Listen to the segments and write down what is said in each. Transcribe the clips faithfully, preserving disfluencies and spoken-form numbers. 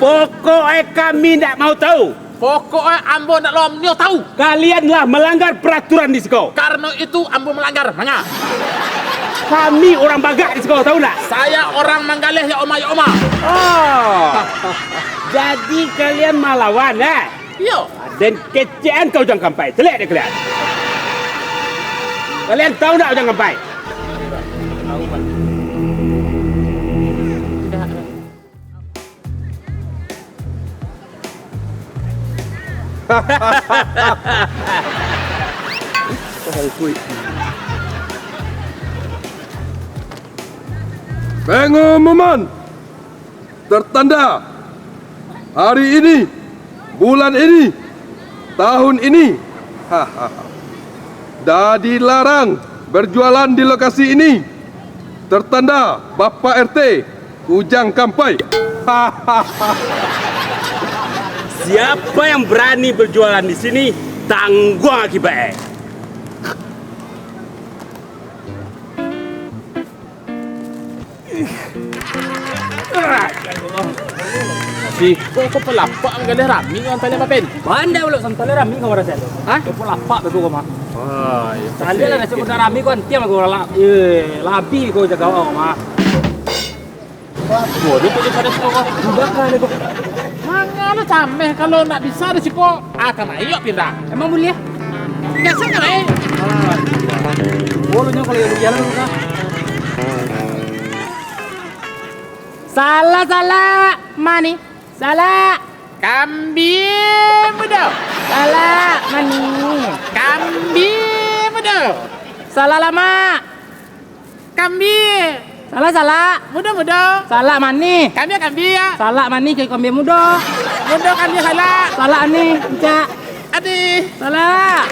Pokoknyo kami ndak mau tahu. Pokoknyo ambo ndak lo nio tahu. Kalian lah melanggar peraturan di siko. Karano itu ambo melanggar, manga? Kami urang bagak di siko, tahu ndak? Saya orang Manggaleh, ya Oma, ya Oma. Oh. Jadi kalian malawan, eh? Iyo. Den kecekan ka Ujang Kampai. Caliak dek kalian. Kalian tahu ndak Ujang Kampai? Pengumuman tertanda hari ini, bulan ini, tahun ini. Dadi larang berjualan di lokasi ini. Tertanda Bapak R T Ujang Kampai. Siapa yang berani berjualan di sini, tangguang akibatnya. Si, kok, kok palapak manggaleh rami ko antah lama, Pen? Pandai ulok santai rami ko marasa tu. Hah? Kok palapak beko ko mah. Wah, iyo. Santai lah, nasi kuda rami ko antiang ko lah. Eh, labi ko jaga awak mah. Wah, bodoh tu daripada siko ko. Dibakar deh ko. Mangano cameh kalau ndak bisa di siko. Ah, ka mayok pindah. Emang buliah? Biaso kan, eh? Bolunya kalau yang buliah lah, Kak. Salah, salah. Mani. Salah. Kambia mudo. Salah. Mani. Kambia mudo. Salah, Lamak. Kambia. Salah, salah. Mudo, mudo. Salah, mani. Kambia, kambia. Salah, mani, kayu kambia mudo. Mudo, kambia, salah. Salah, ani, encak. Adi. Salah.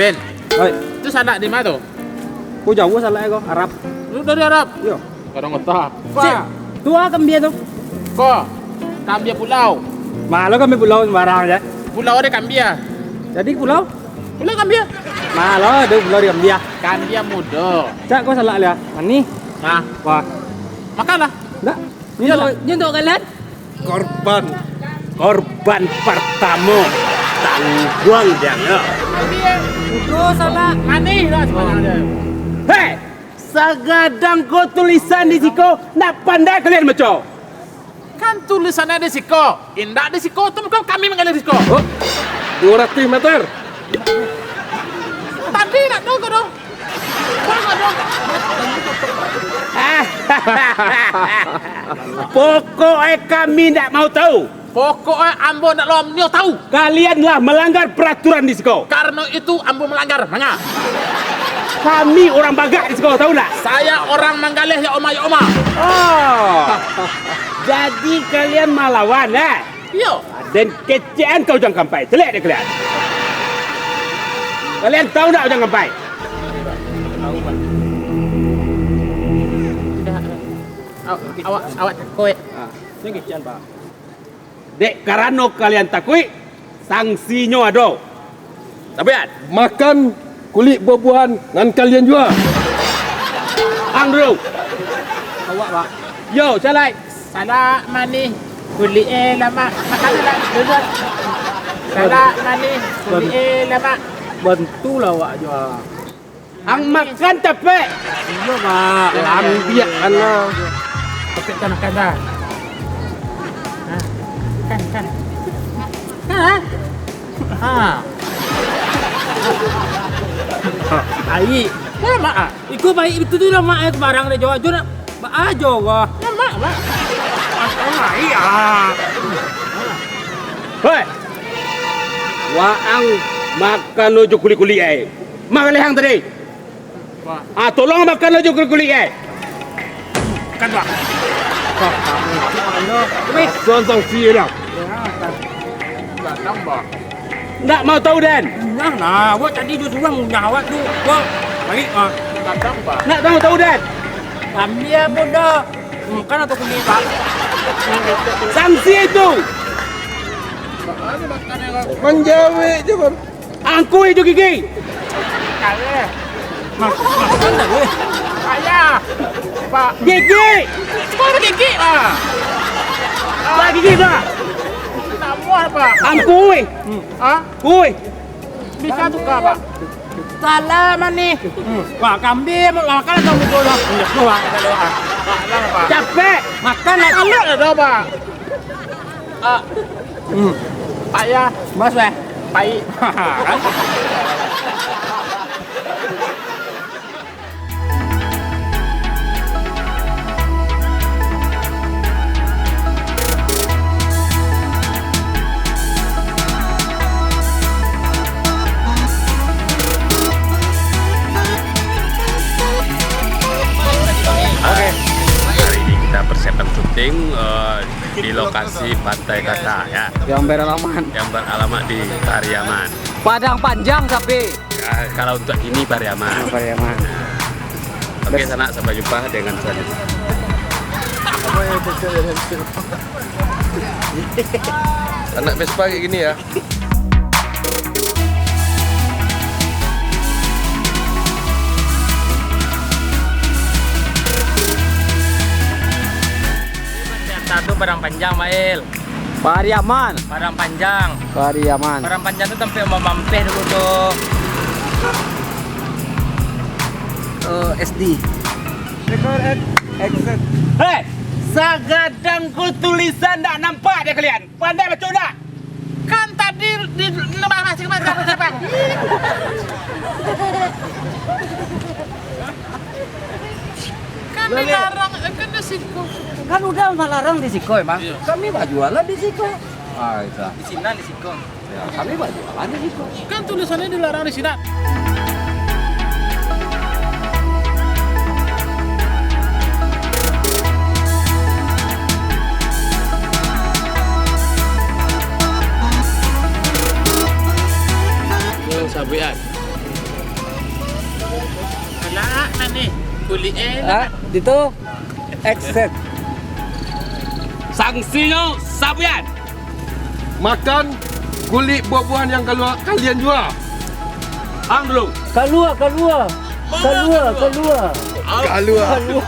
Pen. Oi. Tu salah di ma tu? Ko jauah salah ko, Arab. Tu dari Arab? Iyo. Kadang otak. Cik, tu a kambia tu. Ko, kambia pulau. Malo kambia pulau sembarang aja. Pulau ado kambia. Jadi pulau? Pulau kambia. Malo ado pulau di kambia. Kambia mudo. Cak ko salah liah. Mani. Nah. Wah. Makanlah. Ndak. Iyolah. Nyentuk kalian. Korban. Korban pertamo. Tangguang jangan. Mudo salah. Mani lah sebenarnya. Hei! Sagadang ko tulisan di siko, ndak pandai kalian baco? Kan tulisannya di siko, indak di siko, tu bukan kami manggaleh di siko. Oh, dua ratus meter. Tadi nak tu ko doh. Kau nak doh. Pokoknya kami ndak mau tahu. Pokoknyo ambo ndak lo nio tahu. Kalian lah melanggar peraturan di siko. Karano itu ambo melanggar, manga? Kami urang bagak di siko, tahu ndak? Saya orang Manggaleh, ya Oma, ya Oma. Oh. Jadi kalian malawan, eh? Iyo. Den kecekan ka Ujang Kampai. Caliak dek kalian. Kalian tahu ndak Ujang Kampai? Awak, awak, awak takut. Ah, den kecekan, Pak. Dek karano kalian takuik, sangsinyo ado. Tapian. Makan kulik buah-buahan nan kalian jua. Ang dulu. Awak, Pak. Yo, salai. Salak manih, kulik e lamak. Makan dulu, duduk. Salak manih, kulik e lamak. Bantulah awak jua. Ang makan capek. Iyo, Pak. Lambiak kan lah. Capek kan makan dah. Ha. Kan, kan. Ha. Ha. Ai. Lamak ah. Iko baik betul tu lamak eh, barang dek Jawa. Jo nak ba-, ah, jo wah. Lamak, Pak. Makan ai ah. Hei. Waang makan lo jo kulik-kulik ai. Makan lehang tadi. Ah, tolong makan lo jo kulik-kulik, eh. Kan, Pak. Wih. Sonsong sih dah. Ndak mau tahu, Den. Nah, nah, awak tadi jo surang nyawa tu. Wah, balik, ah. Ndak mau tahu, Den. Kami apa dah? Makan atau kulit, Pak? Sangsi itu. Manjawek je, Bang. Angkui jo gigi. Kaya. Mas, makan dah, weh. Kaya. Pak. Gigik! Kok ada gigik, Pak? Pak, gigik, Pak. Tak muah, Pak. Angkui. Hmm. Hah? Kui. Bisa tukar, Pak. Salah mah ni. Hmm. Wah, kambing, makan atau mudo lah. Iya, wah, kata doa. Pak, salah, Pak. Capek. Makan lah. Anak ada, Pak. Ah. Hmm. Payah. Mas, weh. Pai. Kan? Oke. Hari ini kita persiapan syuting, eh, di lokasi Pantai Kata, ya. Yang beralamat. Yang beralamat di Pariaman. Padang Panjang, tapi. Ya, kalau untuk ini Pariaman. Oh, Pariaman. Oke, sanak, sampai jumpa dengan selanjutnya. Anak Vespa kayak gini ya. Satu Padang Panjang, Mail. Pariaman. Padang Panjang. Pariaman. Padang Panjang tu tampek Om Mampeh dulu tu. Eh, S D. Record at exit. Hei! Sagadang ko tulisan ndak nampak dek kalian. Pandai baco ndak? Kan tadi di, di, di, Kan dilarang, eh, kan di siko. Kan udah melarang di siko emang. Iya. Kami bajualan di siko. Ah, itu. Di sinan di siko. Ya, kami bajualan di siko. Kan tulisannya dilarang di sinan. Yo, sabuikan. Alah, nan ni, kulik eh. Ah, di tu. Exit. Sangsinyo, sabuikan. Makan kulik buah-buahan yang kalua, kalian jua. Ang dulu. Kalua, kalua. Kalua, kalua. Kalua. Kalua.